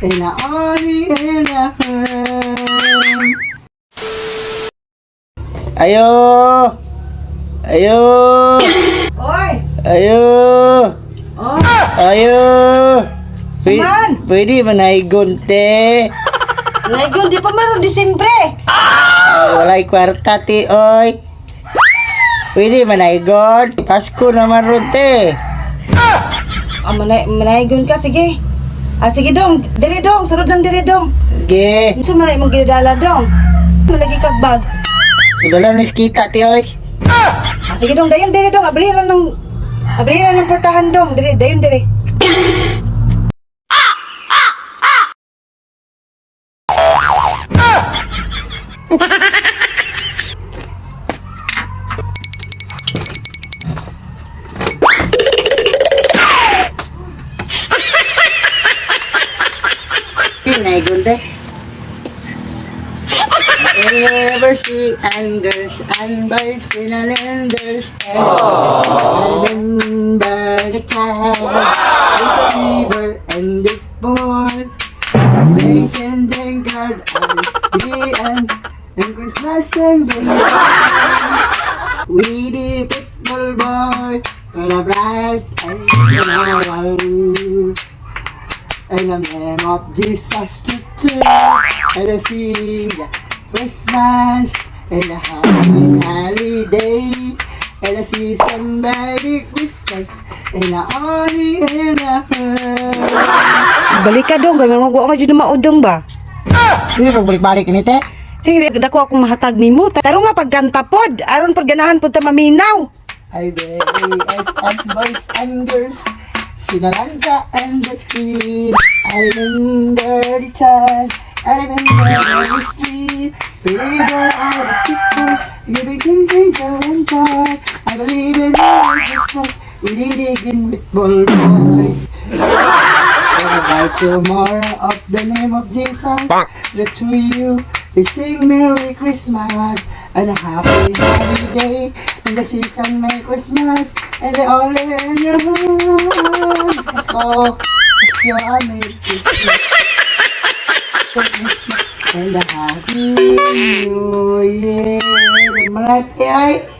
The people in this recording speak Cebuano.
And I only in a hand. Ayo! Ayo! Oy! Ayo! Oh, Ayo! Saman! Pwede ba naigon, te? Ngayon, di pa maron Disyembre. Ay, walay kwarta, te, oy. Pwede ba naigon? Pasko naman ron, te. Ah, manaygon ka, sige. Ah, sige dong, diri dong, sunod lang diri dong. Sige. Unsa man na imong gidala dong? Malagi kag bag. Sudala na kita, te, oy. Ah, sige dong, dayon diri dong, ablihan lang ng ablihan lang ng portahan dong, diri, dayon diri. Naigon, te. I never see angers and boys in a lender's. I remember the time the river and the born. They thank God and the end and Christmas and the we the football boy for a bright and tomorrow. In the name of Jesus to do and I sing the Christmas and a happy holiday and a season baby Christmas and a only in a Balik ka dong, kay mo wa jud maudong ba? Sige, pagbalik-balik ni te. Sige, dako akong mahatag nimo. Taro nga pagkanta pod, aron pag ganahan pod ta maminaw. I very S and boys and girls Sinalanta and the street. I remember the time, I remember the street. People are the people. You begin to and time. I believe in Christmas. We need a green with ball boy. By tomorrow of the name of Jesus, the to you, we sing Merry Christmas and a happy holiday. In the season, Merry Christmas and the all in your heart. Let's go. It's your Merry Christmas. Christmas and a happy New Year. Mga ay.